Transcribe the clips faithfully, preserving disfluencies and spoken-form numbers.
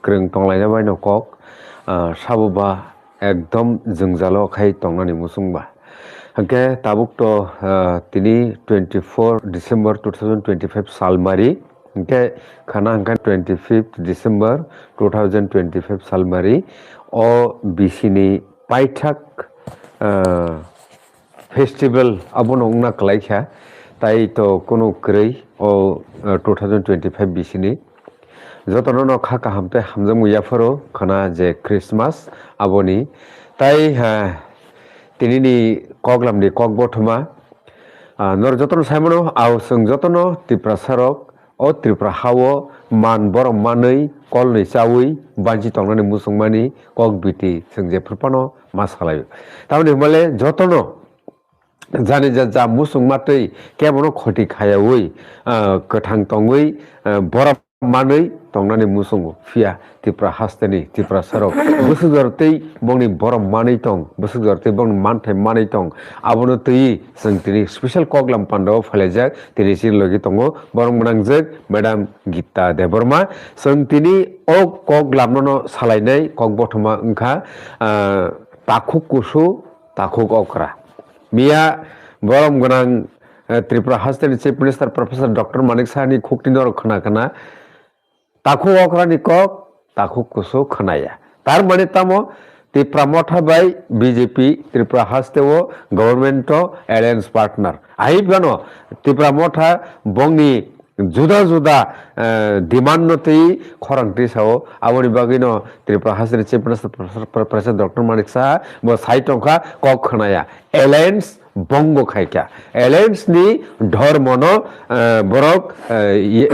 kwrwng tonglaina bai no kok, ah, sabo ba ekdom jwngjalo khai tongnani muchung ba. Hwnkhe tabuk to, ah, tini twenty four December two thousand twenty five salmari, hwnkhe khana hwnkhe twenty fifth December two thousand twenty five salmari o bisini paithak, ah, festival abono wngna kwlai kha, tai to kunu kwrwi o, ah, two thousand twenty five bisini. Jotono no kha kaham tei hamjakmung yapharo khwna je Christmas aboni. Tai, ah, tinini koklamni kok bothoma, ah, nor jotono saimano, ao chwng jotono Tiprasa rok o Tripura hao man borok manwi kolnwi chawi banchi tongnani muchungmani kok biti chwng jephru phano ma salaio. Tamoni hwnmale jotono jani ja ja muchungma twi kebono khoti khayawi, ah, kwthang tongwi, ah, borok manwi tongnani muchungo. Phiya Tripura hasteni Tiprasa rok bwswk jora twi bongni borok manwi tong, bwswk jora twi bongni manthai manwi tong, abono twi chwng tini special koklam pandao phailaijak. Tini chini logi tongo borok mwnangjak Madam Gita Debbarma. Chwng tini o koklamno no salainai kok bothoma wngkha, ah, takhuk kusu, takhuk okra. Miya borom gwnang, eh, Tripura hasteni Chief Minister Professor Doctor Manik Sahani khukti norok khna khna, takhuk okrani kok, takhuk kusu khnaya. Tar mane tamo Tipra Motha bai B J P Tripura hasteo government o alliance partner. Ahi bano Tipra Motha bongni juda juda, eh, demand no twi khorang twi sao. Aboni bagwi no Tripura hasteni Chief Minister Professor, Professor Doctor Manik Saha bo sai tongkha kok khnaya. Alliance bongo khaikha. Alliance ni dhormo no, eh, borok, eh, ye-,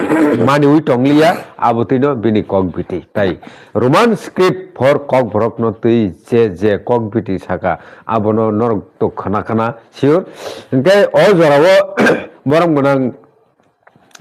maniwi tongliya, abo twino bini kok biti. Tai Roman script for kok borok no twi je je kok biti saka, abono norok to khana khana sure. Hwnkhe o jorao borom gwnang,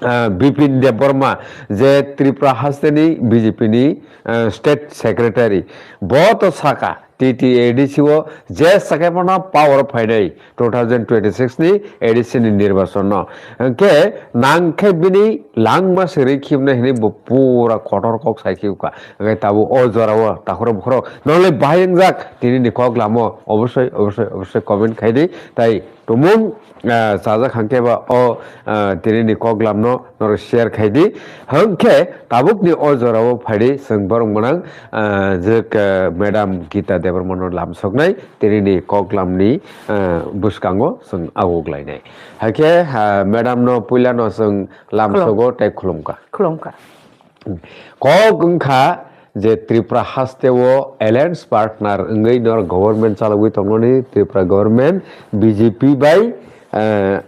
ah, Bipin Debbarma, je Tripura hasteni B J P ni, ah, state secretary, bo to saka T T A D C o je sakai phano power phainai two thousand twenty six ni A D C ni nirbachon no. Hwnkhe nang khe bini langma se rwi khibnai hinwi bo pura kotor kok sai khibkha. Hwnkhe tabuk o jorao takhurok bukhurok nongle bahai wngjak tini ni kok lamo obosoi, obosoi, obosoi comment khai di. Tai tumung, ah, chajak hwnkhe ba o, ah, tini ni koklam no norok share khai di. Hwnkhe tabuk ni o jora o phai di chwng borok mwnang, ah, je, ah, Madam Gita Debbarma no lam soknai tini ni koklam ni, ah, bwskango chwng ago glainai. Hakhe, ah, Madam no puila no chwng lam Khulum. Sogo tei khulumkha. Khulumkha. Kok wngkha je Tripura hasteo alliance partner wngwi nor government chalogwi tongnani Tripura government B J P bai, eh,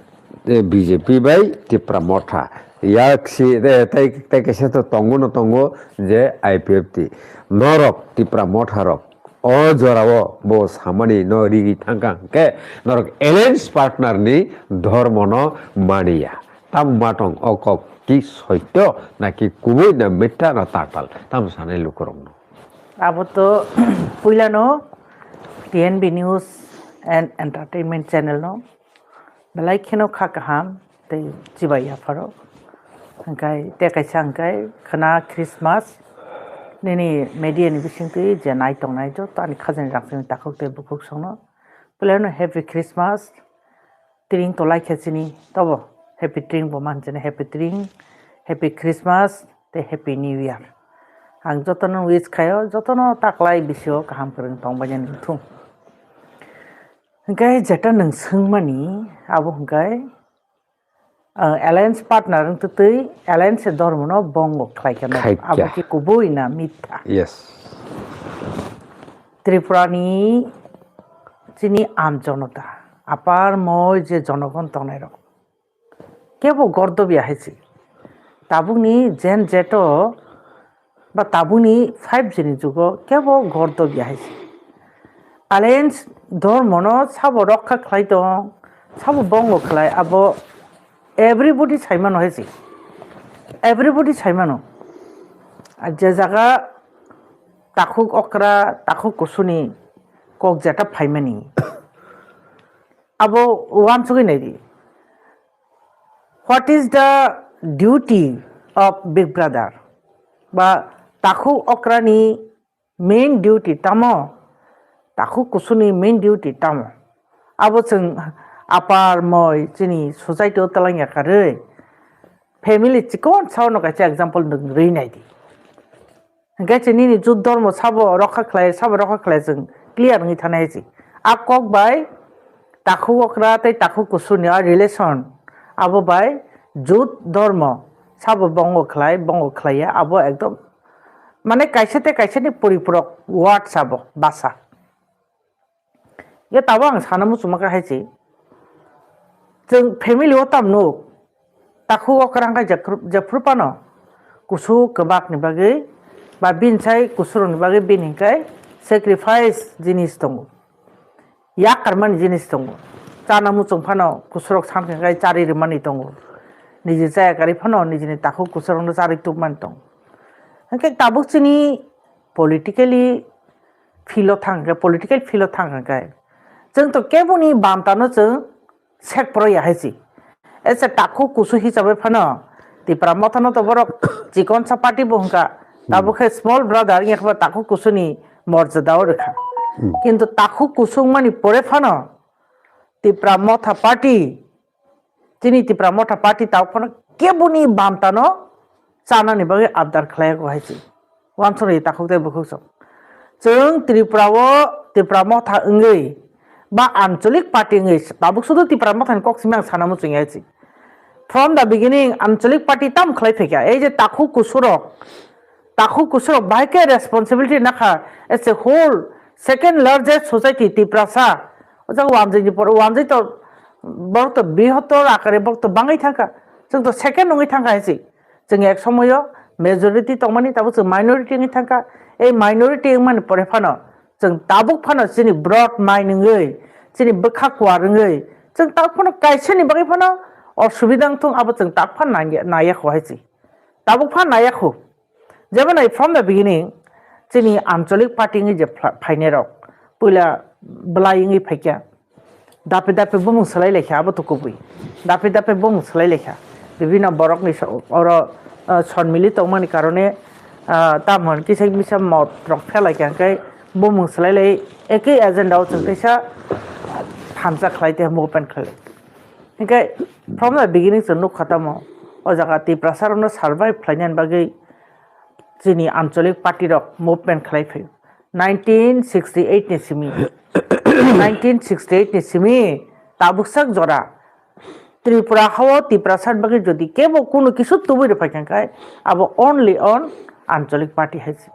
B J P bai Tipra Motha. Yak si, eh, tai, tai kaisa to tongo no tongo je I P F T. Norok Tipra Motha rok o jorao bo samani no rigi thangkha hwnkhe norok alliance partner ni dhormo no maniya. Tamo ma tong o kok ki soito naki kubui na mitha na tatal tamo sanai lukurokno. Abo to puilano T N B News and Entertainment Channel no belai kheno kha kaham tei chibai yapharo. Hwnkhe tei kaisa hwnkhe khwna Christmas nini media ni bisingtwi je nai tongnai joto ani khajani rang simi takhuk tei bukhuk songno puilano Happy Christmas. Tring tolai khe chini tobo happy tring bo man chini happy tring, happy Christmas tei happy new year. Ang jotono wish khayo, jotono taklai bisio kaham kwrwng tongbainani wngthung. Hwnkhe jeta nwng swngmani abo hwnkhe, ah, alliance partner wngtwi twi alliance dormono bongo khlaikha no. Khaikha. Abo khe kubui na mitha. Yes. Tripura ni chini am jonota, apar moi je jonogon tongnai rok, kebo gordobya hai se. Tabukni Gen Z o ba tabukni five G ni jugo kebo gordobya hai se. Alliance dormono sabo rokha khlai tong, sabo bongo khlai, abo everybody saimano hai se. Everybody saimano. Ar je jaga takhuk okra, takhuk kusuni kok jeta phaimani. Abo uansugwi naidi. What is the duty of Big Brother? Ba Takhuk okrani main duty tamo? Takhuk kusuni main duty tamo? Abo chwng apar moi chini society o twlang ya karwi family chikon sao no kaisa example nwng rwi nai di. Hingke chini ni jut dormo sabo rokha khlai, sabo rokha khlai chwng clear wngwi thanai si. A kok bai takhuk okra tei takhuk kusuni a relation abo bai jut dormo sabo bongo khlai, bongo khlai ya, abo ekdom mane kaisa tei kaisa ni poriporok word sabo basa. Ya tabuk ang sana muchungma khe hai se. Chwng family o tam nuk. Takhuk okra hwnkhe jephru, jephru phano kusuk kwbak ni bagwi ba bini sai kusurok ni bagwi bini hwnkhe sacrifice jinis tongo. Yak karmani jinis tongo. Chana muchung phano kusurok samkhe hwnkhe charwi rwmani tongo. Niji chaya karwi phano nijini takhuk kusurokno charwi tubmani tongo. Hwnkhe tabuk chini politically field o thang khe, political field o thang khe, chwng to keboni bamtano chwng sek poro ya hai si. Ese takhuk kusu hisabe phano Tipra Motha no to borok chikonsa party bo hwnkha, tabuk khe small brother wngya khe bo takhuk kusuni morjada o rwkha. Kintu takhuk kusung mani pore phano Tipra Motha party, chini Tipra Motha party tabuk phano keboni bamtano chanani bagwi abdar khlai ko hai si. Wansukni takhuk tei bukhuk song. Chwng Tripura o Tipra Motha wngwi ba anchalik party wngwi tabuk sudu Tipra Motha ni kok simi ang sana muchung ya si. From the beginning anchalik party tam khlai phaikha. Ei je takhuk kusurok, takhuk kusurok bahai khe responsibility nakha as a whole second largest society Tiprasa. O jaga wanjwi ni por wanjwi to borok to bihottor akare borok to bangwi thangkha. Chwng to second wngwi thangkha hai si. Chwng ek somoyo majority tongmani, tabuk chwng minority wngwi thangkha. Ei minority wngmani pore phano chwng tabuk phano chini broad mind wngwi, chini bwkha kuar wngwi, chwng tabuk phano kaisani bagwi phano osubida wngthung, abo chwng tabuk phano nangya, naya kho hai si. Tabuk phano naya kho. Jemon from the beginning, chini anchalik party wngwi je phla-, phainai rok, puila bwlai wngwi phaikha. Dape dape bumung swlai laikha, abo to kubui. Dape dape bumung swlai laikha. Bibino borokni so-, oro, ah, sonmili tongmani karone, ah, tamon kisa misa mot rok phelaikha, hwnkhe bumung swlai lai, ekei agenda o chwng teisa thansa khlai tei movement khlai. Hwnkhe from the beginning chwng nukha tamo, o jaga Tiprasa rokno survive khlainani bagwi chini anchalik party rok movement khlai phaio. Nineteen sixty-eight ni simi, nineteen sixty-eight ni simi tabuksak jora Tripura hao Tiprasa ni bagwi jodi kebo kunu kisu tubui rwphai kha khe abo only on anchalik party hai se.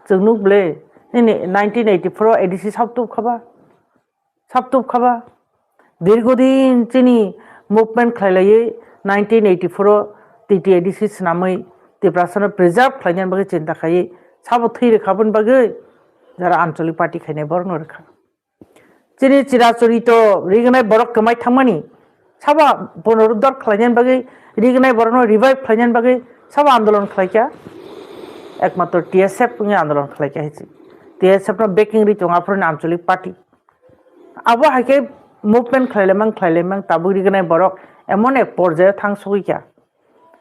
Chwng nuk ble nini nineteen eighty-four o A D C sab tub khaba. Sab tub khaba. Dirgodin chini movement khlailaiwi nineteen eighty-four o T T A D C swnamwi Tiprasano preserve khlainani bagwi chinta khaiwi sabo thwi rwkha boni bagwi jara anchalik party khainai borokno rwkha. Chini chirachorito rignai borok kwmai thangmani sabo punoruddhar khlainani bagwi, rignai borokno revive khlainani bagwi sabo andolon khlaikha. Ekmatro T S F wngwi andolon khlaikha hai se. T S F no backing ri tongo aphuruni anchalik party. Abo hai khe movement khlailaimang, khlailaimang, tabuk rignai borok emon ek porjayo thang sogwi kha.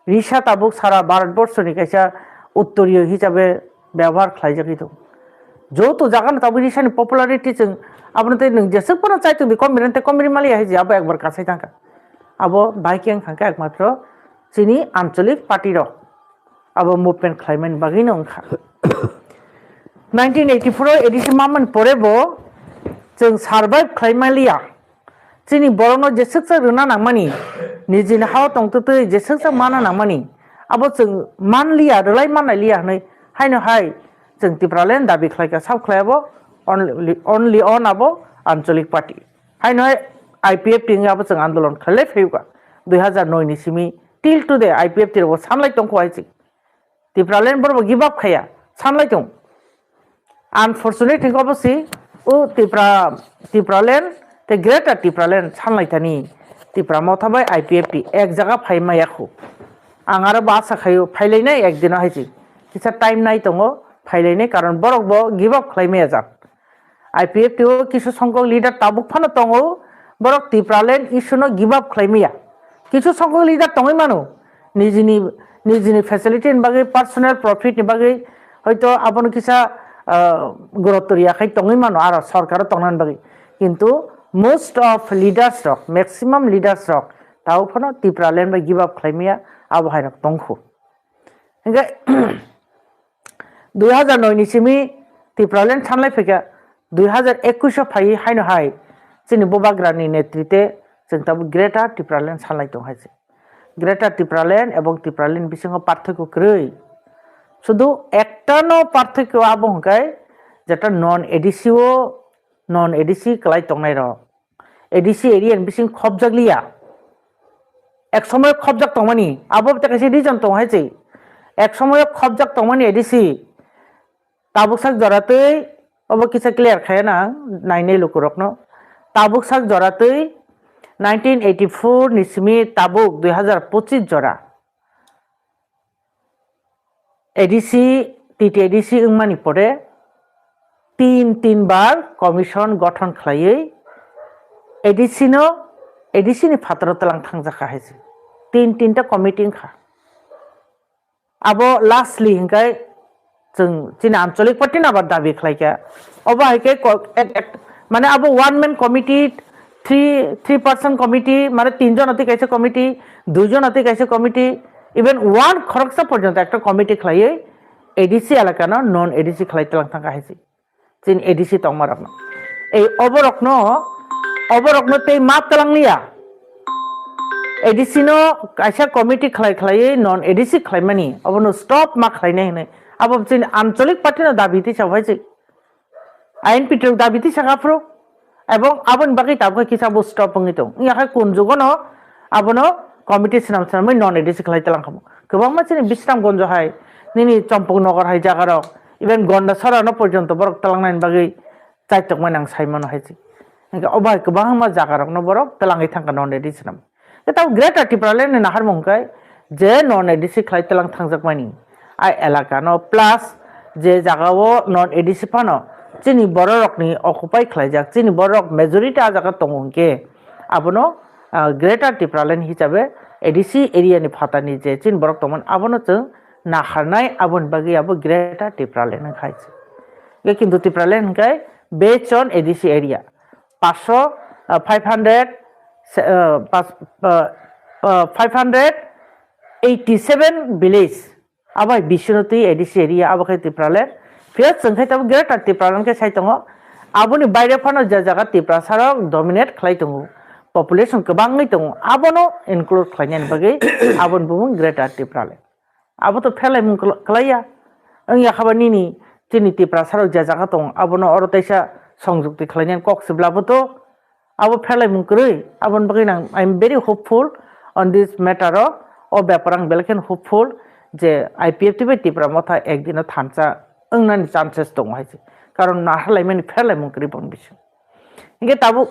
Risa tabuk sara Bharat borso ni kaisa utturiyo hisabe byabohar khlaijagwi tongo. Joto jaga no tabuk risa ni popularity chwng abono tei nwng jeswk phano chaitung di, komri tei komri maliya hai je abo ekbar kasai thangkha. Abo bai khe wng thangkha ekmatro chini anchalik party rok. Abo movement khlaimani bagwi no wngkha. Nineteen eighty-four o A D C mamani pore bo chwng survive khlai maliya. Chini borokno jeswksa rwna nangmani, nijini hao tongtwtwi jeswksa mana nangmani, abo chwng manliya, rwlai manliya hwnwi haino hai chwng Tipraland dabi khlaikha, sab khlai abo only, only on abo anchalik party. Haino hai I P F T wngwi abo chwng andolon khlailai phaiwkha dui hazar noi ni simi till today I P F T rokbo sanlai tongkho hai chwng. Tipraland borokbo give up khaiya, sanlai tong. Unfortunate hwnkhe obo si, o Tipra, Tipraland tei Greater Tipraland sanlai thani Tipra Motha bai I P F T ek jaga phai maya khu. Ang aro bo asa khaio phailainai ekdino hai si. Kisa time nai tongo phailainai, karon borokbo give up khlai maya jak. I P F T o kisu songkok leader tabuk phano tongo, borok Tipraland issue no give up khlai maya. Kisu songkok leader tongwi mano, nijini, nijini facility ni bagwi, personal profit ni bagwi hoito abono kisa, ah, gurutto riya khai tongwi mano aro sorkaro tongnani bagwi. Kintu most of leaders rok, maximum leaders rok tabo phano Tipraland bai give up khlai maya, abo hai rok tongkhu. Hingke dui hazar noi ni simi Tipraland sanlai phaikha, dui hazar ekush o phaiwi haino hai chini Bubagrani netrite chwng tabo Greater Tipraland sanlai tong hai se. Greater Tipraland ebong Tipraland bisingo parthoiko kwrwi. Sudu ekta no parthoiko abo hwnkhe jeta non A D C o, non A D C kwlai tongnai rok. A D C area ni bising khobjak liya. Ek somoy khobjak tongmani, abo ta kaisa reason tong hai se. Ek somoy khobjak tongmani A D C. Tabuk sak jora twi, obo kisa clear khaina ang, nainai lukurokno. Tabuk sak jora twi, nineteen eighty-four ni simi tabuk dui hazar pochis jora. A D C, T T A D C wngmani pore tin, tin bar commission gothon khlaiwi A D C no, A D C ni phataro tlang thangjak kha hai se. Tin, tinta committee wngkha. Abo lastly hingkai chwng chini ancholik party no abar dabi khlaikha. Obo hai khe ko-, ek, ek, mane abo one man committee, three, three person committee, mane tin jon atwi kaisa committee, dui jon atwi kaisa committee, even one khoroksa porjonto ekta committee khlaiwi A D C elaka no non A D C khlai tlang thangkha hai se. Chini A D C tongmarokno. Ei oborokno, oborokno tei ma twlanglia. A D C no kaisa committee khlai khlaiwi non A D C khlaimani, obono stop ma khlainai hinwi. Abo chini ancholik party no dabi tisa hai se. I N P T rok dabi tisa kha phuru. Ebong aboni bagwi tabukhe kisa bo stop wngwi tong. Wngya khe kun jugono abono committee swnam swnamwi non A D C khlai twlang kha. Kwbangma chini Bisramganj hai, nini Champaknagar hai jagarok, even Gandachara no porjonto borok twlangnani bagwi chaitokmani ang sai mano hai se. Hingke obo hai kwbangma jagarokno borok twlangwi thangkha non A D C swnam. Tei tabuk Greater Tipraland ni naharmung khe je non A D C khlai twlang thangjakmani a elaka no plus je jaga o non A D C phano chini bororokni occupy khlaijak, chini bororok majority a jaga tongo hwnkhe abono, ah, Greater Tipraland hisabe A D C area ni phatani je chini borok tongmani abono chwng naharnai, aboni bagwi abo Greater Tipraland wngkha hai se. Hingke kintu Tipraland hingke based on A D C area. Paso, ah, five hundred, se-, ah, pas-, ah, ah, five hundred eighty seven village. Abo hai bisinotwi A D C area abo khe Tipraland. Phiya chwng khe tabuk Greater Tipraland khe sai tongo. Aboni baire phano je jaga Tiprasarok dominate khlai tongo, population kwbangwi tongo, abono include khlainani bagwi aboni bumung Greater Tipraland. Abo to pherlaimung kla-, klaiya. Wngya khaba nini chini Tiprasarok je jaga tongo, abono oro teisa songjukti khlainani kok sibla bo to abo pherlaimung kwrwi. Aboni bagwi nang, I am very hopeful on this matter o. O bepar ang belai kheno hopeful je I P F T bai Tipra Motha ekdino thansa wngnani chances tongo hai se. Karon naharlaimani pherlaimung kwrwi boni bising. Hingke tabuk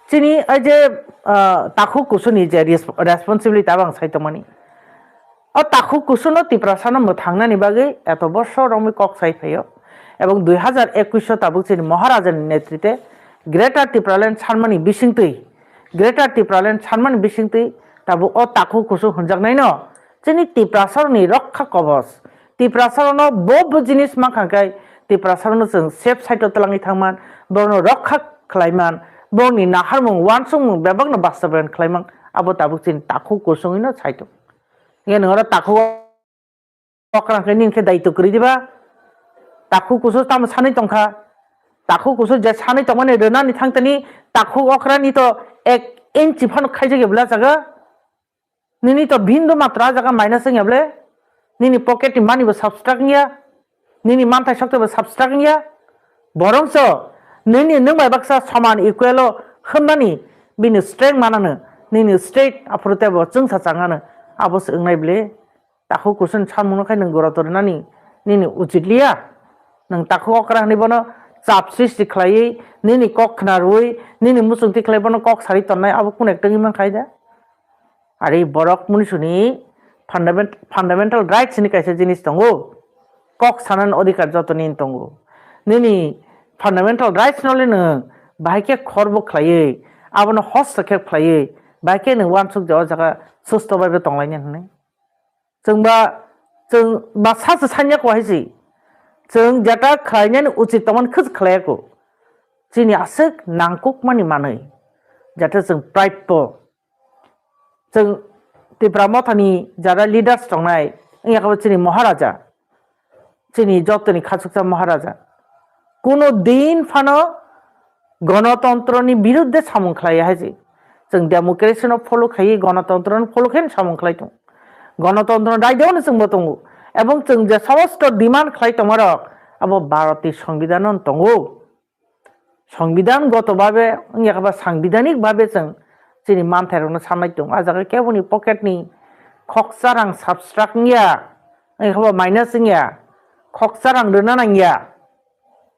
chini ai je, ah, takhuk kusuni je res-, responsibility abo ang sai tongmani. O takhuk kusuno Tiprasano mwthangnani bagwi eto borsor romwi kok sai phaio. Ebong dui hazar ekush o tabuk chini Maharajani netrite Greater Tipraland sanmani bisingtwi, Greater Tipraland sanmani bisingtwi tabuk o takhuk kusu hwnjaknaino chini Tiprasarokni rokha kobos. Tiprasarokno bo bo jinis mankha khe Tiprasarokno chwng safe side o twlangwi thangman, borokno rokha khlaiman, borokni naharmung, uansukmung bebakno bastabayan khlaiman, abo tabuk chini takhuk kusungwino saitok. Hingke nwng oro takhuk okra hwnkhe nini khe daitw kwrwi diba? Takhuk kusu tamo sanwi tongkha. Takhuk kusu je sanwi tongmani rwnani thangtani takhuk okrani to ek inchi phano khaijak ya bwla jaga. Nini to bindu matra jaga minus wngya ble. Nini pocket ni money bo subtract wngya. Nini manthai sokte bo subtract wngya. Borongso nini nwng bai baksa soman equal o hwnmani bini strength manano. Nini state aphuru tebo chwngsa changano. Abo se wngnai ble. Takhuk kusun samungno khai nwng gura torinani nini uchit liya. Nwng takhuk okra hwnwi bono chap sristi khlaiwi, nini kok khna rwui, nini muchungti khlai bono kok sari tonnai, abo kunu ekta wngwi mankha aida? Ari borok munisuni fundament-, fundamental rights hwnwi kaisa jinis tongo. Kok sanani odhikar joto nini tongo. Nini fundamental rights no le nwng bahai khe khorbo khlaiwi, abono hostokhep khlaiwi, bahai khe nwng uansuk je o jaga susto bai bo tonglainai hwnwi. Chwng ba, chwng ba sa se sanya ko hai se. Chwng jeta khlainani uchit tongmani khwch khlaiya kho. Chini aswk nangkukmani manwi. Jeta chwng pride po. Chwng Tipra Mothani jara leaders tongnai, wngya khe bo chini Maharaja, chini jotoni khachuksa Maharaja. Kuno din phano gonotontroni birudde samung khlaiya hai se. Chwng democracy no follow khaiwi gonotontroni follow khe samung khlai tongo. Gonotontro raideo no chwngbo tongo. Ebong chwng je somosto demand khlai tongmarok abo Bharotni Songbidan no tongo. Songbidan goto babe wngya khe ba sangbidanik babe chwng chini manthairokno sanai tongo. A jaga keboni pocket ni khoksa rang subtract wngya, wngya khe ba minus wngya, khoksa rang rwna nangya.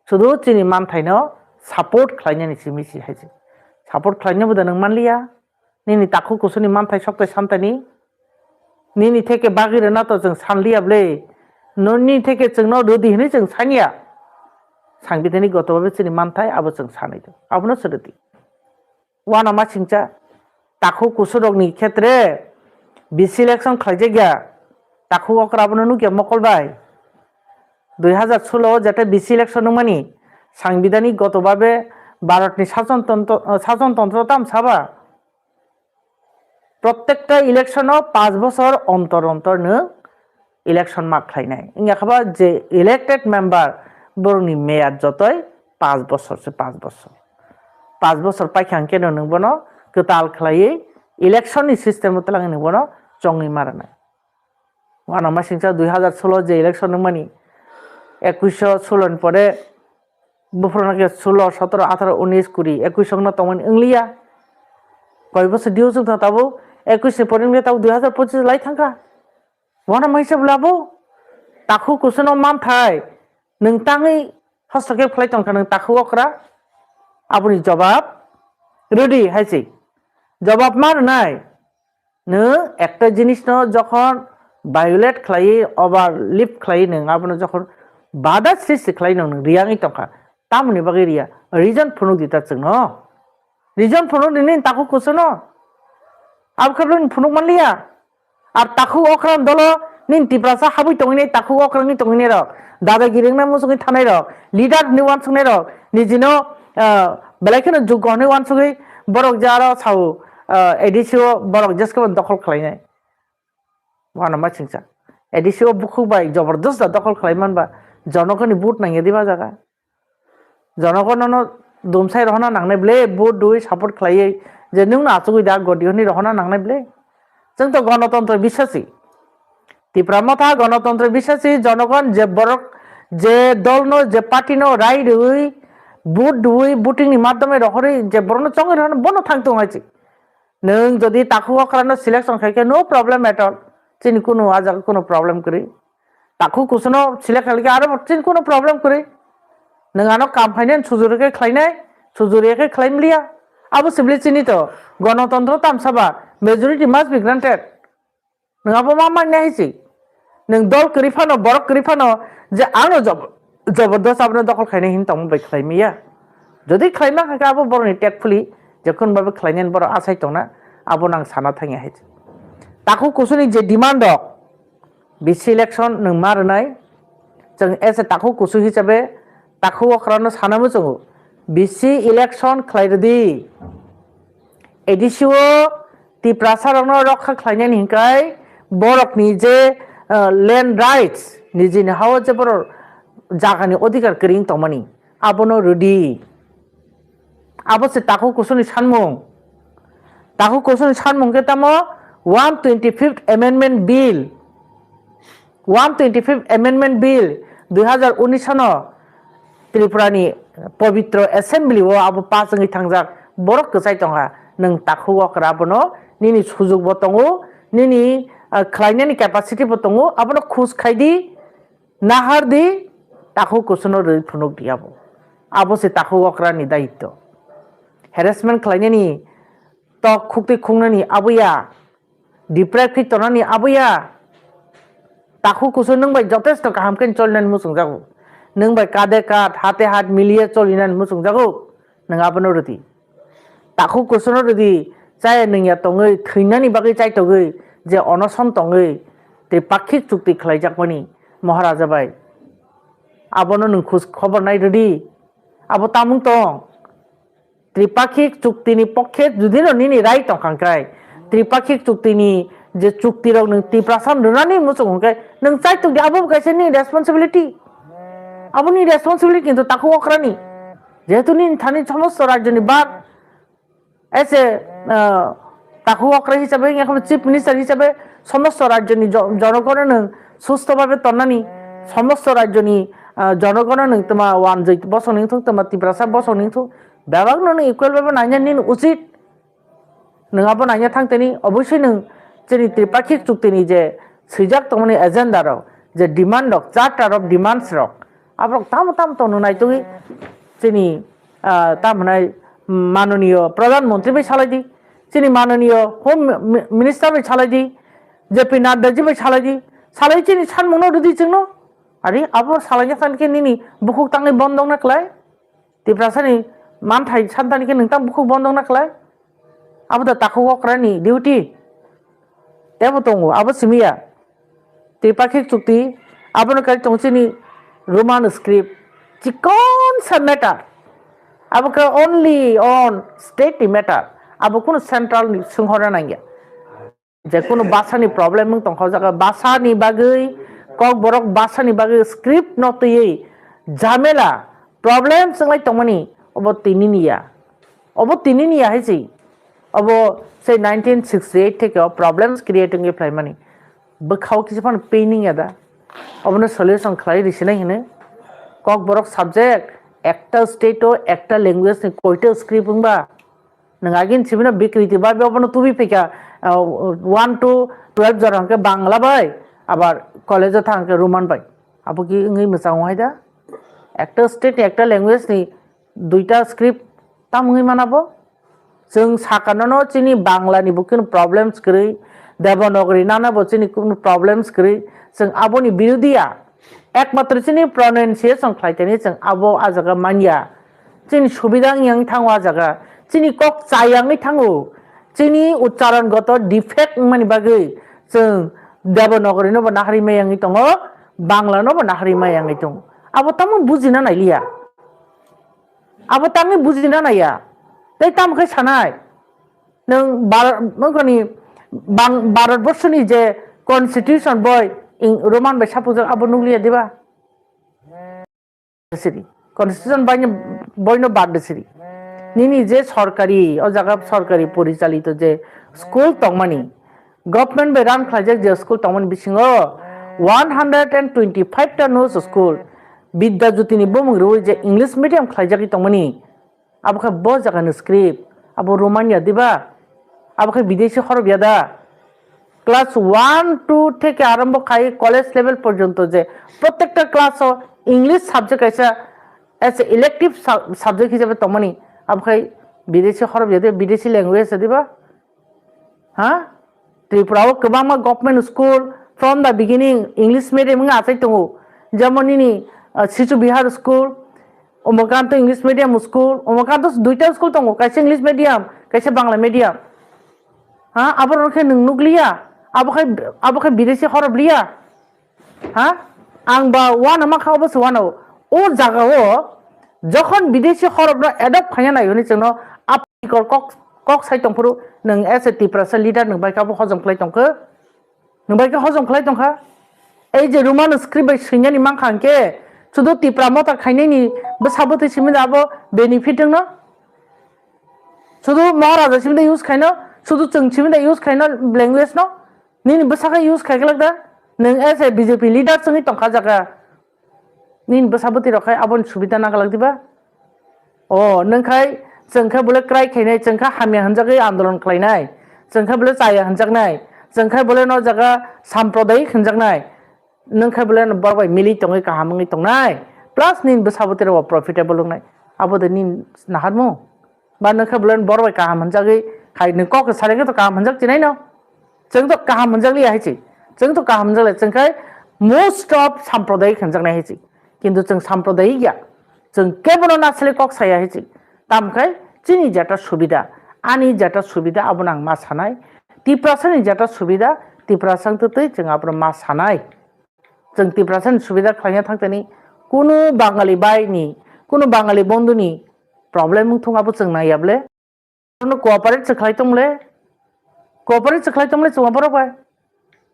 Sudu chini manthaino support khlainani simi si hai se. Support khlainai bo da nwng manliya. Nini takhuk kusuni manthai soktai santani. Nini theke bagwi rwna to chwng sanliya ble. Nini theke chwngno rwdi hwnwi chwng sanya. Sangbidanik goto babe chini manthai abo chwng sanai do. Abono se rwdi. Uanama singcha. Takhuk kusurokni khetre B C election khlaijak ya. Takhuk okra abono nukya mokol bai. Dui hazar solo o jete B C election nungmani, sangbidanik goto babe Bharotni sason tontro, sason tontro tam saba. Prottekta election o panch bosor ontor ontor nwng election ma khlainai. Wngya khe ba je elected member borokni meyad jotoi panch bosor se, panch bosor. Panch bosor paikha hwnkhe no nwng bono kwtal khlaiwi election ni system o twlangwi nwng bono chongwi ma rwnai. Uanama singcha dui hazar solo je election nungmani, ekuisho solo ni pore buphuru no khe solo, sotoro, atharo, unis, kuri, ekuisho no tongmani wngliya. Koi bosor diu chwng tha tabuk, ekuish ni pore wngkhe tabuk dui hazar pochis lai thangkha. Uanama hingsa bwlabo takhuk kusuno manthai nwng tangwi hosto khe phlai tongkha nwng takhuk okra. Aboni jobab rwdi hai se. Jobab ma rwnai. Nwng ekta jinisno jokhon violate khlaiwi, overleap khlaiwi nwng abono jokhon bada sristi khlai nwng, nwng riyangwi tongkha, tamoni bagwi riya? Reason phunuk di ta chwngno. Reason phunuk di nini takhuk kusuno. Abo khe bini phunuk manliya. Ar takhuk okra dolo nini Tiprasa habwi tongwini takhuk okra wngwi tongwini rok. Dadagiri wngna muchungwi thanai rok. Leader hwnwi uansuknai rok. Nijino, ah, belai kheno juggo hwnwi uansugwi borok je aro sao, ah, A D C o borok jeske bo dokhol khlainai. Wano ma singcha. A D C o bukhuk bai jobordosda dokhol khlai manba jonokoni vote nangya di ba jaga. Jonogonono dumsai rohorna nangnai ble, vote dui support khlaiwi je nwngno achugwi da godi hwnwi rohorna nangnai ble. Chwng to gonotontro bisasi. Tipra Motha gonotontro bisasi, jonogon je borok, je dolno, je partyno rai rwui, vote dui, voting ni madhyome rohorwi je borokno chongwi rohorna bono thang tong hai se. Nwng jodi takhuk okrano selection khai khe no problem at all. Chini kunu ah jaga kunu problem kwrwi. Takhuk kusuno select khalikhe aro chini kunu problem kwrwi. Nwng ano kam phainai sujuri khe khlainai, sujuri khe khlai mliya. Abo sibli chini to gonotontro tamsa ba majority must be granted. Nwng abo ma manya hai se. Nwng dol kwrwi phano, borok kwrwi phano je ano job-, jobordos abono dokhol khainai hin tongma bai khlai maya. Jodi khlai ma kha khe abo borokni tek phuli je kun babe khlainai borok asai tongna abo nang sana thangya hai se. Takhuk kusuni je demand rok, B C election nwng ma rwnai, chwng as a takhuk kusu hisabe takhuk okrano sana muchungo, B C election khlai rwdi. A D C o Tiprasa rokno rokha khlainani hinkai borokni je, uh, land rights, nijini hao je borok jagani odhikar kwrwi tongmani, abono rwdi. Abo se takhuk kusuni sanmung. Takhuk kusuni sanmung khe tamo one twenty fifth Amendment Bill. One twenty fifth Amendment Bill dui hazar unis sano Tripura ni pobitro assembly o abo pass wngwi thangjak borok kwchai tongkha. Nwng takhuk okra abono nini sujuk bo tongo, nini, ah, khlainani capacity bo tongo, abono khus khai di. Nahar di, takhuk kusuno rwi phunuk di abo. Abo se takhuk okra ni daitto. Harassment khlainani, tok khukti khungnani abo ya, deprive khe tonani abo ya. Takhuk kusu nwng bai jotesto kaham khe cholinani muchungjago. Nwng bai kade kad, hate hat miliye cholinani muchungjago. Nwng abono rwdi. Takhuk kusuno rwdi, chaya nungya tongwi, thwinani bagwi chaitogwi, je onoson tongwi, tei pakhik chukti khlaijakmani Maharaja bai. Abono nwng khus khobor nai rwdi. Abo tamung tong. Tripakhik chuktini pokhe judino nini rai tongkha hwnkhe, Tripakhik chuktini je chuktirok nwng Tiprasa rwnani muchung hwnkhe nwng chaitukdi, abo bo kaisa nini responsibility. Aboni responsibility kintu takhuk okrani. Jehetu nini thani somosto rajyoni bak As a, uh, takhuk okra hisabe, wngya kheno chief minister hisabe somosto rajyoni jo-, jonogono nwng susto bhabe tonnani, somosto rajyoni, uh, jonogono nwng tma wanjwi bosong ningthung, tma Tiprasa bosong ningthung, bebakno nwng equal bhabe naina nini uchit. Nwng abo naina thangteni, obosoi nwng chini Tripakhik chuktini je swijak tongmani agenda rok, je demand rok, charter of demands rok, aborok tamo tamo tongno naitugwi chini, ah, tamo hwnai manoniyo Pradhan Mantri bai salai di, chini manoniyo Home Mi-, Minister bai salai di, J P Nadda ji bai salai di, salai chini sanmungno rwdi chwngno. Ari abo salaina thangkhe nini bukhuk tangwi bondong na klai? Tiprasani manthai santani khe nwng tang bukhuk bondong na klai? Abo da takhuk okrani duty. Tebo tongo, abo simiya. Tripakhik chukti, abono kai tong chini Roman script. Chikon sa matter. Abo khe only on state ni matter. Abo kuno central ni swnghorna nangya. Je kuno basa ni problem wng tongkha o jaga, basa ni bagwi, Kokborok basa ni bagwi script no twiwi jamela, problem chwnglai tongmani, obo tini ni ya. Obo tini ni ya hai se. Obo sei nineteen sixty-eight theke o problems create wngwi phlaimani. Bwkhao kisa phano pain wngya da. Obono solution khlai risinai hwnwi. Kokborok subject, ekta state o ekta language ni koita script wngba? Nwng agin sibino bikriti bai obono tubi phika, ah, one to twelve jora hwnkhe Bangla bai, abar college o thang hwnkhe Roman bai. Abo ki wngwi mwchang hai da? Ekta state ni ekta language ni duita script tam wngwi mana bo? Chwng sakano no chini Bangla ni bo kunu problems kwrwi, Devanagari nana bo chini kunu problems kwrwi, chwng aboni birodhi ya. Ekmatro chini pronunciation khlai tani chwng abo ah jaga manya. Chini subida wngya wngwi thango ah jaga. Chini kok chaya wngwi thango. Chini uchcharon goto defect wngmani bagwi chwng Devanagari no bo nahari maya wngwi tongo, Bangla no bo nahari maya wngwi tongo. Abo tamo bujina nailiya. Abo tamo bujina naiya. Tei tamo khe sanai. Nwng Bhar-, nokni bang-, Bharat Borshoni je constitution boi ing Roman bai sapujak abo nukliya diba? Siri. Constitution bai no, boi no bad de siri. Nini je sorkari, o jaga sorkari porichalito je school tongmani, government bai run khlaijak je school tongmani bisingo one hundred and twenty-five ta no school, Bidya Jyoti ni bumung rwi je English medium khlaijagwi tongmani, abo khe bo jaga ni script, abo Romania diba? Abo khe bideshi horop ya da? Class one, two theke arombo khai college level porjonto je prottekta class o English subject kaisa as a elective sub-, subject hisabe tongmani, abo khe bideshi horop ya de, bideshi language ya diba? Ha? Tripura o kwbangma government school from the beginning English medium wngwi achai tongo. Jemon nini, ah, Sichu Bihar school, Umakanto English medium school, Umakanto duita school tongo, kaisa English medium, kaisa Bangla medium. Ha? Abo rok khe nwng nukliya? Abo khe, abo khe bideshi horop liya? Ha? Ang ba uanama kha obo se uanao. O jaga o jokhon bideshi horop no adopt khaina nai hwnwi chwngno apikor kok, kok sai tongphuru nwng as a Tiprasa leader nwng bai khe abo hojom khlai tongkhe? Nwng bai khe hojom khlai tongkha? Ei je Roman script bai swinani mankha hwnkhe sudu Tipra mota khainani bwsa bwtwi simi da abo benefit wngno? Sudu Maharaja simi da use khaino? Sudu chwng simi da use khaino language no? Nini bwsa khe use khai glak da? Nwng as a B J P leader chwngwi tongkha jaga. Nini bwsa bwtwi rok khai aboni subida na glak diba? O, nwng khai chwng khe bole kwrai khainai, chwng khe hamya hwnjagwi andolon khlainai, chwng khe bole chaya hwnjaknai, chwng khe bole no jaga samprodayik hwnjaknai, nwng khe bole no borok bai mili tongwi kaham wngwi tongnai, plus nini bwsa bwtwi rok bo profitable wngnai. Abo de nini naharmung? Ba nwng khe bole borok bai kaham hwnjagwi khai nwng kok sari khe to kaham hwnjak chinai no? Chwng to kaham hwnjak liya hai chi. Chwng to kaham hwnjak le chwng khai most of samprodayik hwnjaknai hai chi. Kintu chwng samprodayik ya. Chwng kebono nasle kok saya hai chi. Tam khai chini jeta subida, ani jeta subida abono ang ma sanai. Tiprasani jeta subida, Tiprasa wng twi chwng abono ma sanai. Chwng Tiprasani subida khlaina thangtani Kunu Bangali bai ni, kunu Bangali bondhu ni problem wng thung abo chwng naiya ble. Bono cooperate se khlai tong le, cooperate se khlai tong le chwng borok bai.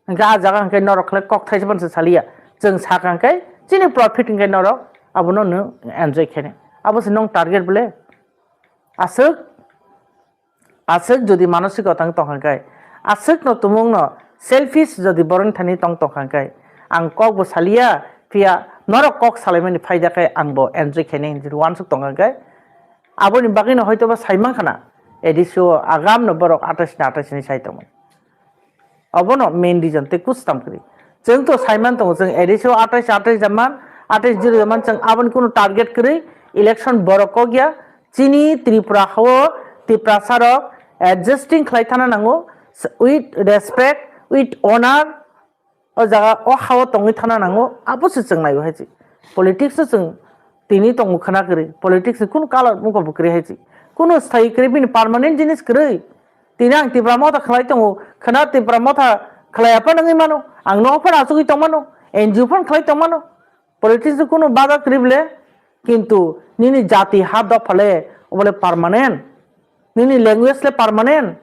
Hwnkhe ah jaga hwnkhe norok khlai kok thaisa phano se saliya. Chwng sakha hwnkhe chini profit hwnkhe norok abono nwng enjoy khainai. Abo se nwng target ble. Aswk, aswk jodi manosik otang tongkha khe, aswk no tumung no selfish jodi boroni thani tong tongkha khe, ang kok bo saliya, phiya norok kok salaimani phaida khe ang bo enjoy khainai hinwi uansuk tongkha khe, aboni bagwi no hoito ba sai mankha na, A D C o agam no borok atais ni atais ni sai tongmani. Obono main reason tei kustam kwrwi. Chwng to saiman tongo, chwng A D C o atais atais jaman, atais zero jaman, chwng aboni kunu target kwrwi election borok kok ya. Chini Tripura hao Tiprasa rok adjusting khlai thana nango, with respect, with honor, o jaga o hao tongwi thana nango, abo se chwng naio hai se. Politics o chwng tini tongo khwna kwrwi, politics ni kunu color mokol bo kwrwi hai se. Kunu sthai kwrwi bini permanent jinis kwrwi. Tini ang Tipra Motha khlai tongo, khwna Tipra Motha khlai ya phano wngwi mano, ang nogo phano achugwi tong mano, N G O phano khlai tong mano, politics o kunu badak kwrwi bole, kintu nini jati ha dopha le, obo le permanent, nini language le permanent,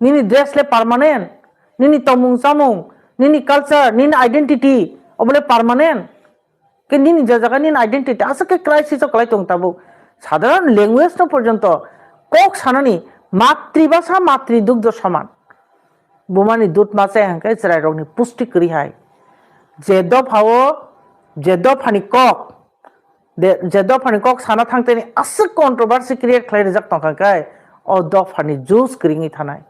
nini dress le permanent, nini tongmung chamung, nini culture, nini identity, obo le permanent. Khe nini je jaga nini identity aswk khe crisis o kwlai tong tabuk. Sadharan language no porjonto kok sanani matribhasha matri dugdho soman. Bumani dut ma chai hwnkhe chwrairokni pusti kwrwi hai. Je dophao, je dophani kok, de, je dophani kok sana thangteni aswk controversy create khlai rijak tongkha khe, o dophani juice kwrwngwi thanai.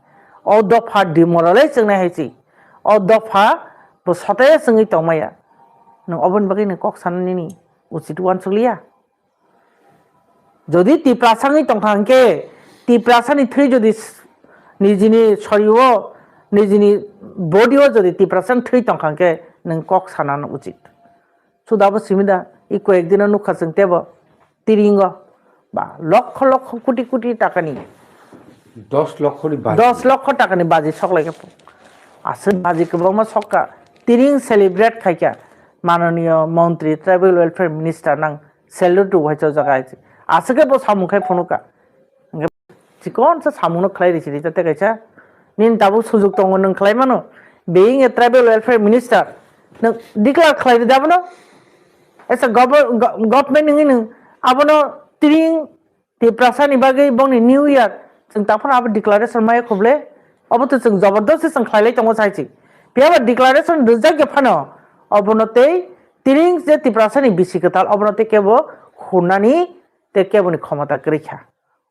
O dopha demoralize wngnai hai se. O dopha bo sote chwngwi tongmaya. Nwng oboni bagwi nwng kok sana nini uchit uansukliya. Jodi Tiprasa wngwi tongkha hwnkhe, Tiprasani thwi jodi s-, nijini sorio, nijini body o jodi Tiprasani thwi tongkha hwnkhe, nwng kok sanano uchit. Suda bo simi da, i koyek dino nukha chwng tebo, Tiringo, ba, lokho lokho koti koti takani, dos lokho ni baji. Dos lokho takani baji soklaikha. Aswk baji kwbangma sokha, Tiring celebrate khaikha, mananiyo montri, tribal welfare minister nang salute rw hai o jaga hai se. Aswk khe bo samung khai phunukha. Hwnkhe chikon sa samung no khlai risi rijak tei kaisa. Nini tabuk sujuk tongo nwng khlai mano. Being a tribal welfare minister, nwng declare khlai rida abono. As a gover-, go-, government wngwi nwng abono Tiring Tiprasa ni bagwi bongni New Year chwng ta phano abo declaration maya khuble. Obo to chwng jobordosti chwng khlailai tongo sai se. Phiya ba declaration rijak ya phano obono tei Tiring je Tiprasa ni bisi kwtal obono tei kebo hurnani tei kebo ni khomota kwrwi kha.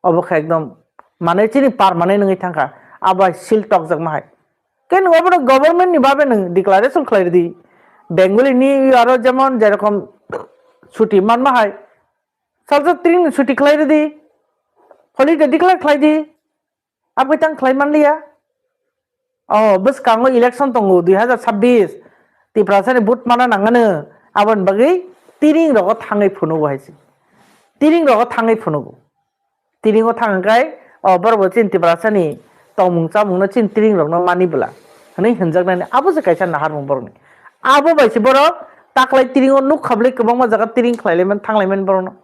Obo khe ekdom mane chini permanent wngwi thangkha, abo hai seal tokjakma hai. Khe nwng obono government ni babe nwng declaration khlai rwdi. Bengali ni aro jemon jerokom chuti manma hai, salsa Tiring ni chuti khlai rwdi, holiday declare khlai di, abo tang khlai manliya. O bwskango election tongo dui hazar chabbish, Tiprasa ni vote mana nangano, aboni bagwi Tiring rogo thangwi phunugo hai se. Tiring rogo thangwi phunugo. Tiring o thang hwnkhe, o borok bo chini Tiprasa ni tongmung chamung no chini Tiring rok no mani bwla hwnwi hwnjaknani abo se kaisa naharmung borok ni. Abo bai se borok taklai Tiring o nukha bwlai kwbangma jaga Tiring khlai laimani thang laimani borok no.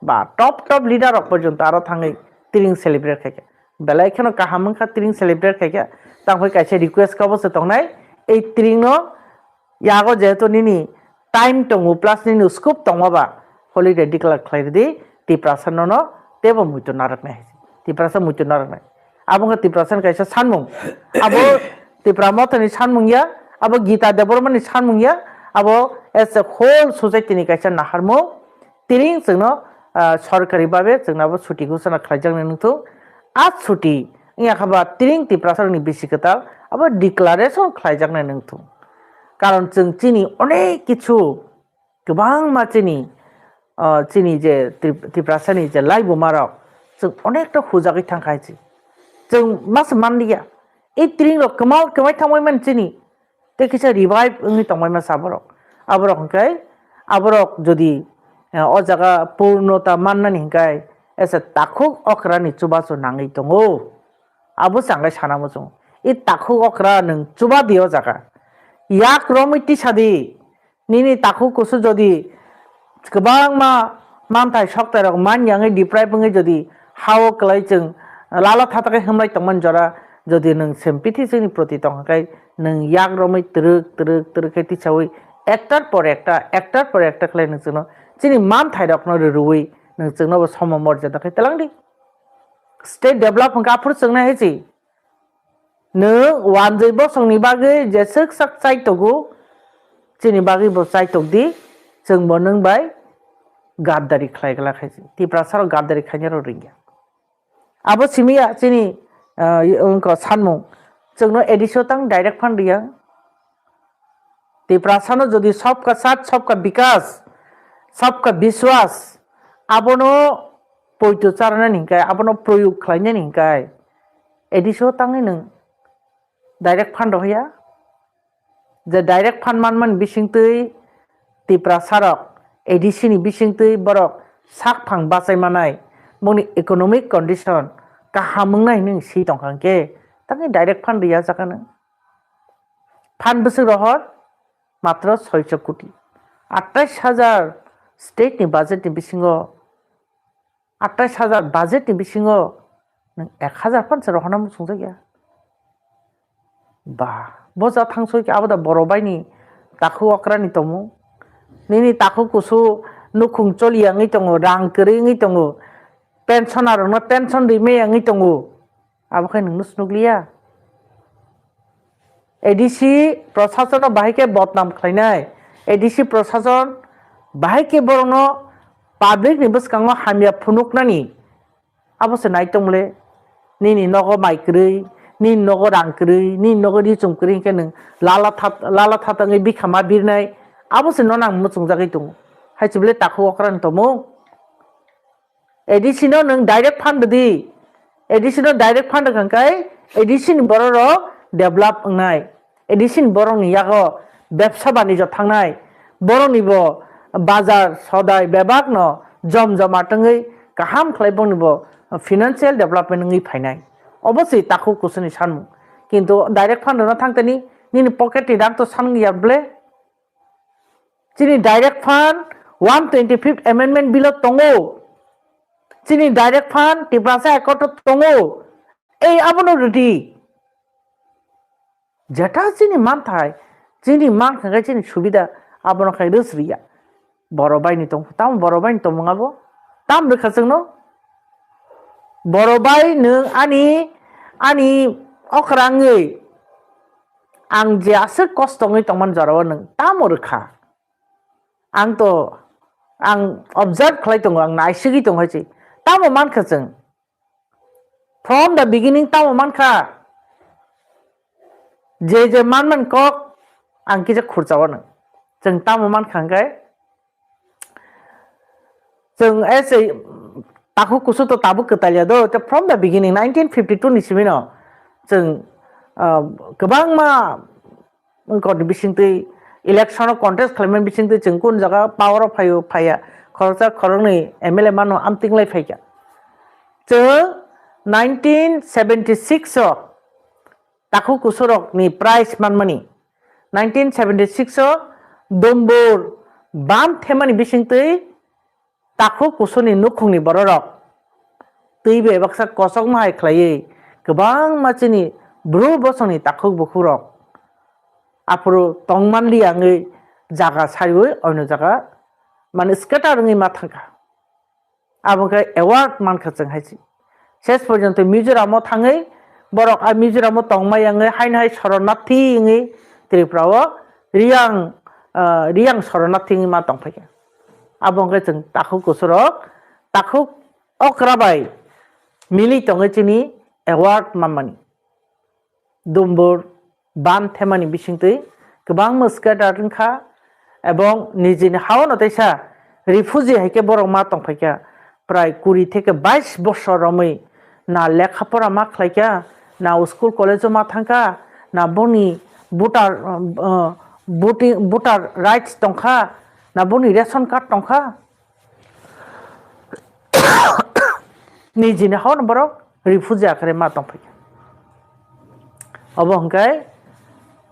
Ba top top leader rok porjonto aro thangwi Tiring celebrate khaikha. Belai kheno kaham wngkha Tiring celebrate khaikha. Tangphai kaisa request kha obo se tongnai, ei Tiring no yago jehetu nini time tongo plus nini scope tongo ba, holiday declare khlai rwdi, Tiprasa nono teibo muitu narwknai hai se. Tiprasa muitu narwknai. Abo wngkha Tiprasa ni kaisa sanmung. Abo Tipra Motha ni sanmung ya, abo Gita Debbarma ni sanmung ya, abo as a whole society ni kaisa naharmung. Tiring chwngno, ah, sorkari babe chwngno abo chuti ghosona khlaijaknai wngthung. A chuti wngya kha ba Tiring Tiprasa rokni bisi kwtal abo declaration khlaijaknai wngthung. Karon chwng chini onek kichu kwbangma chini, ah, chini je Trip-, Tiprasa ni je laibuma rok chwng onekta hujagwi thangkha hai se. Chwng ma se manliya. I Tiring rok kwma kwmai thangbai mani chini. Tei kisa revive wngwi tongbai masa borok. Aborok hwnkhe, aborok jodi, eh, o jaga purnota mannani hwnkhe, ese takhuk okrani chubachu nangwi tongo. Abo se ang khe sana muchungo. I takhuk okra nwng chuba di o jaga. Yak romwi tisa di. Nini takhuk kusu jodi kwbangma manthai soktairok man yangwi deprive wngwi jodi ha-o kwlai chwng lala thatha khe himlai tongmani jora, jodi nwng sempiti chwngni proti tongkha khe nwng yak romwi twrwk twrwk twrwk khe tisaui ektar por ekta, ektar por ekta khlai nwng chwngno chini manthairokno rwrwui nwng chwngno bo somo morjada khe twlangdi. State develop hwnkha aphuru chwngnai hai se. Nwng wanjwi bosongni bagwi jeswk sak chaitogo, chini bagwi bo chaitokdi, chwngbo nwng bai gaddari khlai glak hai se. Tiprasarok gaddari khainai rok ringya. Abo simi ya chini, ah, wngkha sanmung. Chwngno A D C o tang direct fund riya. Tiprasano jodi sabka saath, sabka bikas, sabka biswas, abono poito charnani hinkhe, abono proyog khlainani hinkhe, A D C o tangwi nwng direct fund rohya. Je direct fund manmani bisingtwi Tiprasarok A D C ni bisingtwi borok sakphang bachai manai, boni economic condition kaham wngnai hinwi si tongkha hinkhe, tangwi direct fund riya jakha nwng. Phan bwswk rohor matro soicho koti. Atais hajar state ni budget ni bisingo, atais hajar budget ni bisingo nwng ek hajar phan se rohorna muchungjak ya. Ba, bo ja thangsoi khe abo da boro bai ni takhuk okra ni tongmung. Nini takhuk kusu nukhung choli ya wngwi tongo, rang kwrwi wngwi tongo, pensioner rokno pension ri maya wngwi tongo. Abo khe nwngno snukliya. A D C prosasono bahai khe bodnam khlainai. A D C prosason bahai khe borokno public ni bwskango hamya phunuknani. Abo se nai tongmole. Nini nogo mai kwrwi, nini nogo rang kwrwi, nini nogo richum kwrwi hinkhe nwng lala that-, lala thatangwi bikha ma birnai. Abo se nono ang muchungjagwi tongo. Hai se bole takhuk okra ni tongmung. A D C no nwng direct fund di. A D C no direct fund rwkha khe A D C ni borok rok develop wngnai. A D C ni borok ni yago bebsa banijyo thangnai. Borok ni bo bazar sodai bebak no jom joma tongwi kaham khlai boni bo financial development wngwi phainai. Obo se takhuk kusuni sanmung. Kintu direct fund rwna thang tani nini pocket ni rang to san ya ble. Chini direct fund one twenty fifth amendment bill o tongo. Chini direct fund Tiprasa Accord o tongo. Ei abono rwdi. Jeta chini manthai, chini mankha khe chini subida abono khai rwsriya. Boro bai ni tong, tamo boro bai ni tongmung abo? Tam rwkha chwngno? Boro bai nwng ani, ani okra wngwi ang je aswk kosto wngwi tongmani jorao nwng tamo rwkha? Ang to, ang observe khlai tongo, ang naisigwi tongo hai se. Tamo mankha chwng? From the beginning tamo mankha? Je je manmani kok ang kisa khurchao nwng. Chwng tamo mankha hwnkhe? Chwng as a takhuk kusu to tabuk kwtal ya do, te from the beginning nineteen fifty two ni simi no chwng, ah, kwbangma wngkha ni bisingtwi election o contest khlaimani bisingtwi chwng kun jaga power o phaio phaiya, khoroksa khoroknwi M L A mano amtwng lai phaikha. Chwng nineteen seventy six o takhuk kusurok ni prize manmani. Nineteen seventy six o Dumbur bam themani bisingtwi takhuk kusuni nukhungni bororok twi bai baksa kosokma hai khlaiwi kwbangma chini bru bosongni takhuk bukhukrok aphuru tongmanliya wngwi jaga sariwi oino jaga mane scatter wngwi ma thangkha. Abo khe award mankha chwng hai se. Ses porjonto Mizoram o thangwi borok a Mizoram o tongmai wngwi haino hai soronarthi wngwi Tripura o riyang, ah, riyang soronarthi wngwi ma tongphaikha. Abo hwnkhe chwng takhuk kusurok, takhuk okra bai mili tongwi chini award manmani. Dumbur ban themani bisingtwi kwbangma scatter wngkha, ebong nijini hao no teisa refugee hai khe borok ma tongphaikha, prai kuri theke bais bosor romwi na lekha pora ma khlaikha, na school college o ma thangkha, na boni voter, uh, voting, voter rights tongkha, na boni ration card tongkha. Nijini hao no borok refugee akhare ma tongphaikha. Obo hwnkhe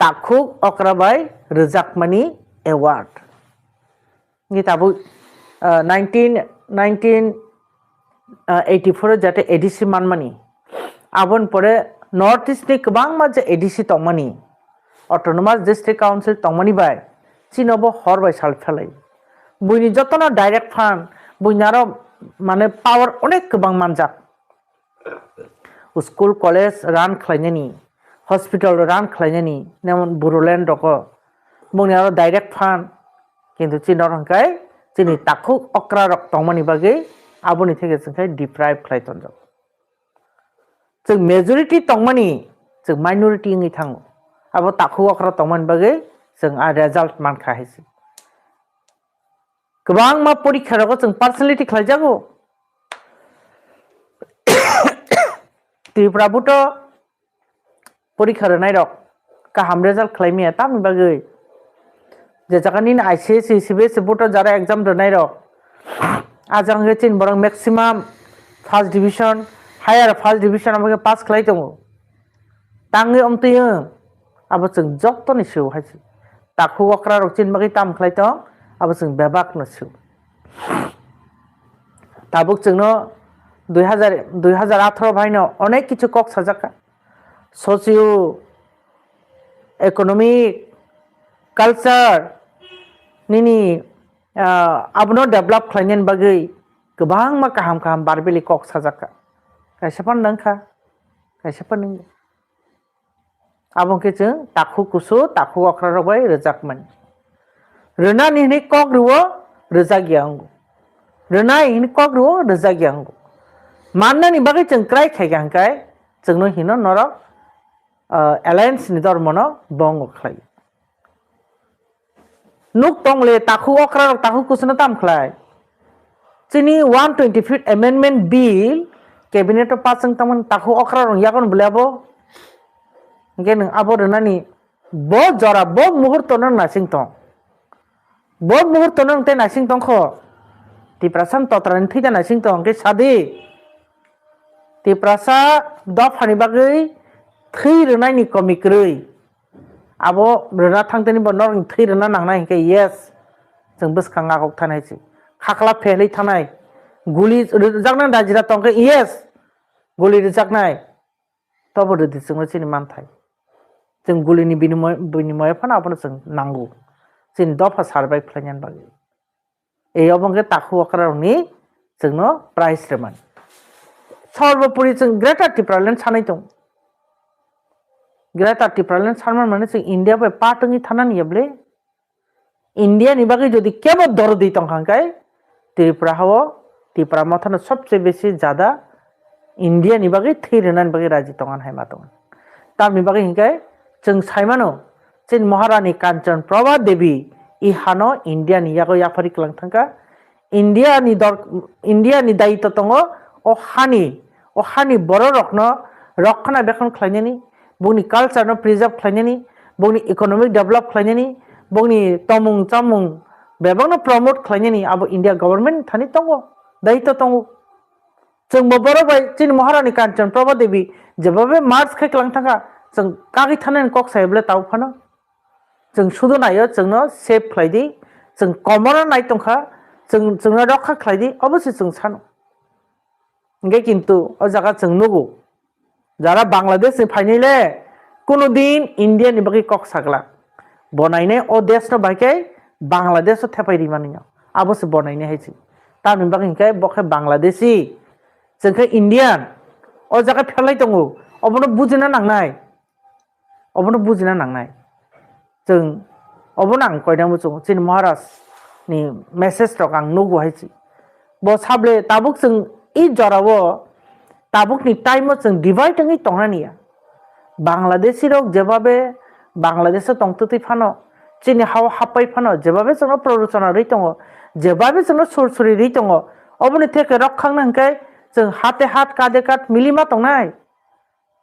takhuk okra bai rwjakmani award. Ngi tabuk ah, nineteen, nineteen eighty four o jate A D C manmani, aboni pore North East ni kwbangma je A D C tongmani, Autonomous District Council tongmani bai chino bo hor bai sal phelai. Buini jotono direct fund, buini aro mane power onek kwbang manjak. School, college run khlainani, hospital run khlainani, jemon Bodoland rogo, bongni aro direct fund, kintu chini oro hwnkhe chini takhuk okra rok tongmani bagwi aboni theke chwngkhe deprive khlai tonjak. Chwng majority tongmani, chwng minority wngwi thango. Abo takhuk okra tongmani bagwi chwng a result mankha hai se. Kwbangma porikha rogo chwng personality khlaijago. Tripura board o porikha rwnai rok kaham result khlai maya tamni bagwi. Je jaga nini I C S, C B S board o jara exam rwnai rok, a jaga hwnkhe chini borok maximum first division, higher first division abo khe pass khlai tongo. Tangwi omtwi wng, abo chwng joto ni sio hai se. Takhuk okra rok chini bagwi tam khlai tong, abo chwng bebak no sio. Tabuk chwngno dui hazar, dui hazar atharo bhaino onek kichu kok sajak kha. Socio economic, culture, nini, ah, abono develop khlainani bagwi kwbangma kaham kaham barbili kok sajak kha. Kaisa phano nang kha, kaisa phano nang. Abo hwnkhe chwng takhuk kusu, takhuk okra rok bai rwjakmani. Rwnani hwnwi kok rwo, rwjak ya wngo. Rwnai hwnwi kok rwo, rwjak ya wngo. Mannani bagwi chwng krai khai kha hwnkhe, chwngno hino norok, ah, alliance ni dormono bongo khlai. Nuk tong le takhuk okra rok takhuk kusuno tam khlai. Chini one twenty fifth Amendment Bill cabinet o pass wng tongmani takhuk okra rok yagon bole abo. Hwnkhe nwng abo rwnani bo jora bo muhurto no naising tong. Bo muhurto no tei naising tong kho. Tiprasa ni totra ni thwi da naising tong hwnkhe sadi. Tiprasa dophani bagwi thwi rwnai ni komi kwrwi. Abo rwna thangtani bo norok thwi rwna nangnai hinkhe yes, chwng bwskang agok thanai se. Khakla phelwi thanai. Guli rwjaknai dajira tongkhe yes, guli rwjaknai. Tobo rwdi chwngno chini manthai. Chwng gulini binimoy, binimoyo phano abono chwng nango. Chini dopha survive khlainani bagwi. Ei obo hwnkhe takhuk okra rokni chwngno prize rwmani. Sorbopori chwng Greater Tipraland sanai tong. Greater Tipraland sanmani mane chwng India bai part wngwi thanani ya bwle? India ni bagwi jodi kebo dorodi tongkha hwnkhe Tripura hao, Tipra mothano sobse besi jada India ni bagwi thwi rwnani bagwi raji tongan hai ma tongo. Tamni bagwi hinkhe chwng saimano chini Maharani Kanchan Prabha Devi i hano India ni yago yaphari kwlang thangkha. India ni dor-, India ni dayitw tongo o hani, o hani borok rokno rokhona bekhon khlainani, bongni culture no preserve khlainani, bongni economic develop khlainani, bongni tomung chamung bebakno promote khlainani abo India government ni thani tongo, dayitw tongo. Chwng bo borok bai chini Maharani Kanchan Prabha Devi jebabe march khai kwlang thangkha, chwng kagwi thanani kok sai bwle tabuk phano. Chwng sudu naio, chwngno save khlai di, chwng komorno nai tongkha, chwng, chwngno rokha khlai di, obo se chwng sano. Hingke kintu o jaga chwng nugo, jara Bangladesh ni phainai le, kuno din India ni bagwi kok sagla. Bo nainai o desh no bai khe Bangladesh o thepai rimani no. Abo se bo nainai hai se. Tamni bagwi hinkhe bo khe Bangladeshi, chwng khe Indian. O jaga pherlai tongo, obono bujina nangnai. Obono bujina nangnai. Chwng, obono ang koinai muchungo, chini Maharaj ni message rok ang nugo hai se. Bo sable tabuk chwng i jorao, tabuk ni time o chwng divide wngwi tongnani ya. Bangladeshi rok jebabe Bangladesh o tongtwtwi phano, chini hao hapai phano, jebabe chwngno prorosona rwi tongo, jebabe chwngno sur suri rwi tongo, oboni theke rok khangna hinkhe chwng hate hat kade kat milima tongnai.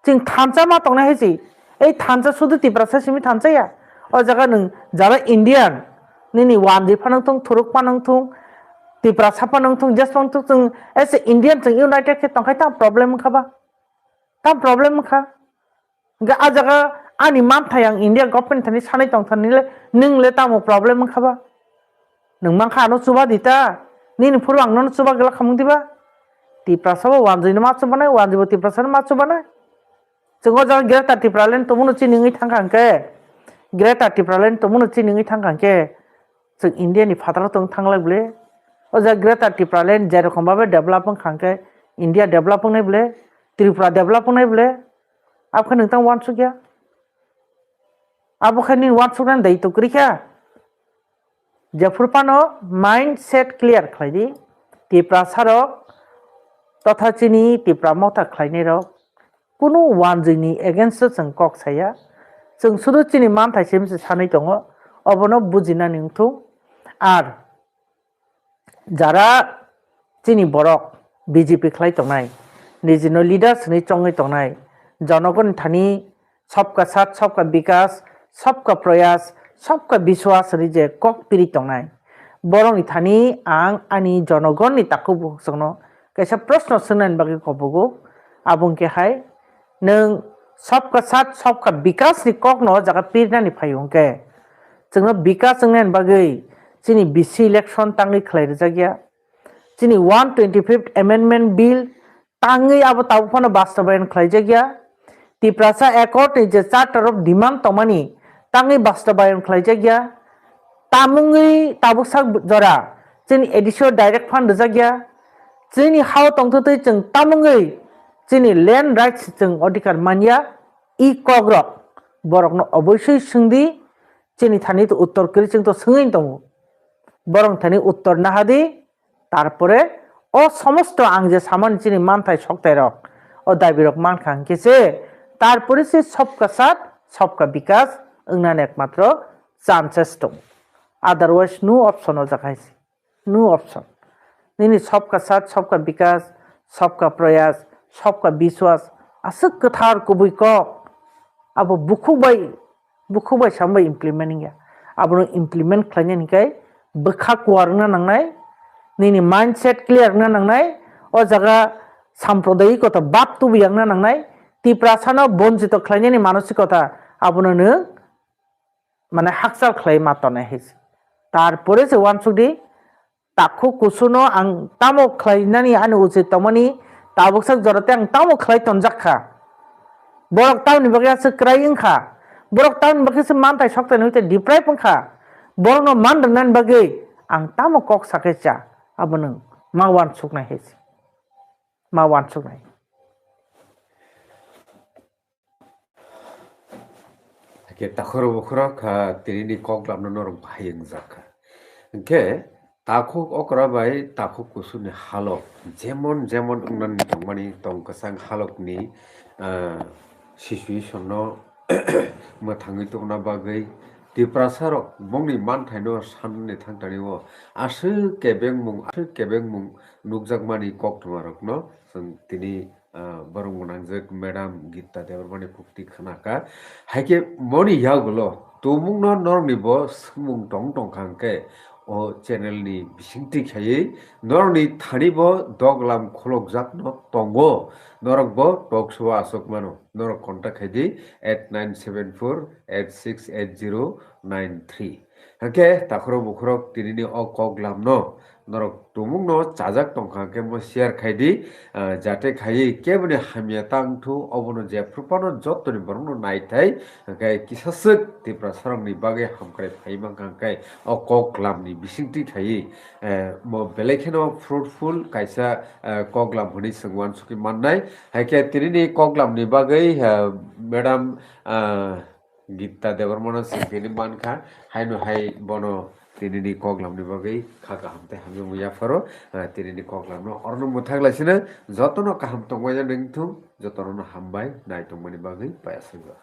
Chwng thansa ma tongnai hai se. Ei thansa sudu Tiprasa simi thansa ya. O jaga nwng jara Indian, nini wandi phano thung, thuruk phano thung, Tiprasa phano thung, jes phano thung, chwng as a Indian chwng united khe tongkhai tam problem wngkha ba? Tam problem wngkha. Hingke a jaga ani manthai ang India government thani sanai tongthani le, nwng le tamo problem wngkha ba? Nwng mankha ano chuba di ta? Nini phuru ang nono chuba glak khamung diba? Tiprasa bo wanjwi no ma chubanai, wanjwi bo Tiprasa no ma chubanai. Chwng o jaga Greater Tipraland tongmano chini wngwi thangkha hwnkhe, Greater Tipraland tongmano chini wngwi thangkha hwnkhe, chwng India ni phataro tong thanglai bwle. O jaga Greater Tipraland je rokom babe develop wngkha hwnkhe, India develop wngnai bwle, Tripura develop wngnai bwle. Abokhe nwng tang wansukya. Abokhe nini wansuknani daitw kwrwi kha. Jephuru phano mindset clear khlai di. Tiprasa rok totha chini Tipra Motha khlainai rok kunu wanjwi ni against o chwng kok saya. Chwng sudu chini manthai se bwse sanwi tongo, obono bujinani wngthung. Ar jara chini borok B J P khlai tongnai, nijino leader swnwi chongwi tongnai, jonogoni thani Sabka Saath, Sabka Vikas, Sabka Prayas, Sabka Biswas hwnwi je kok piri tongnai. Borokni thani ang ani jonogonni takhuk bukhukno kaisa proshno swngnani bagwi kobogo. Abo hwnkhe hai, nwng Sabka Saath, Sabka Vikas ni kokno o jaga pirinani phaio hwnkhe, chwngno Vikas wngnani bagwi chini V C election tangwi khlai rwjakya. Chini one twenty-fifth Amendment Bill tangwi abo tabuk phano bastobayan khlaijakya. Tiprasa Accord ni je charter of demand tongmani tangwi bastobayan khlaijakya. Tamungwi tabuk sak jora chini A D C o direct fund rwjakya. Chini hao tongthwtwi chwng tamungwi chini land rights chwng odhikar manya. I kokrok borokno oboisoi swngdi, chini thani to uttor kwrwi chwng to swngwi tongo. Borok thani uttor nahadi, tarpore o somosto ang je samani chini manthai soktairok, o dabirok mankha hwnkhe se, tarpore se Sabka Saath, Sabka Vikas wngnani ekmatro chances tongo. Otherwise no option o jaga hai se. No option. Nini Sabka Saath, Sabka Vikas, Sabka Prayas, Sabka Biswas, aswk kwthar kubui kok. Abo bukhuk bai, bukhuk bai sambai implement wngya. Abono implement khlainani hwnkhe bwkha kuar wngna nangnai, nini mindset clear wngna nangnai, o jaga sampradayikota bab tubu yangna nangnai, Tiprasano bonchito khlainani manosikota abono nwng mane hakchal khlai ma tonai hai se. Tarpore se wansukdi, takhuk kusuno ang tamo khlainani ani uchit tongmani tabuksak jora tei ang tamo khlai tonjak kha. Borok tamoni bagwi aswk kwrai wngkha. Borok tamoni bagwi se manthai soktaino hwite deprive wngkha. Borokno man rwnani bagwi ang tamo kok sakhe cha, abo nwng ma wansuknai hai se. Ma wansuknai. Hakhe takhoro bukhoro kha, tinini koklamno norok bahai wngjak kha. Hwnkhe takhuk okra bai takhuk kusuni halok jemon jemon wngnani tongmani tong kwchang halokni, ah, situation no mwthangwi tongna bagwi Tiprasa rok bongni manthaino sanni thangtani o aswk kebengmung, aswk kebengmung nukjakmani koktwma rokno chwng tini ah, borok gwnangjak Madam Gita Debbarmani kukti khna kha. Hai khe moni yagulo tumungno norokni bo swngmung tong tong kha hwnkhe o channel ni bisingtwi khaiwi norokni thani bo doglam khulokjakno tongo. Norok bo talk show o achuk mano. Norok contact khai di eight nine seven four eight six eight zero nine three. Hwnkhe takhorok bukhorok tinini o koklamno norok tumungno chajak tongkha hwnkhe mo share khai di, ah, jate khaiwi keboni hamya tang thu obono jephru phano jottoni borokno naithai hwnkhe kisaswk Tiprasarokni bagwi hamkrai phai mankha hwnkhe o koklamni bisingtwi khaiwi, eh, mo belai kheno fruitful kaisa, eh, koklam hwnwi chwng uansukwi mannai. Hai khe tinini koklamni bagwi, eh, Madam, ah, Gita Debbarmano sengkhe hwnwi mankha, haino hai bono tinini koklamni bagwi kha kaham tei hamjakmung yapharo, ah, tinini koklamno orono mwthak laisino jotono kaham tongmani wngthung, jotono hambai nai tongmani bagwi payasajak.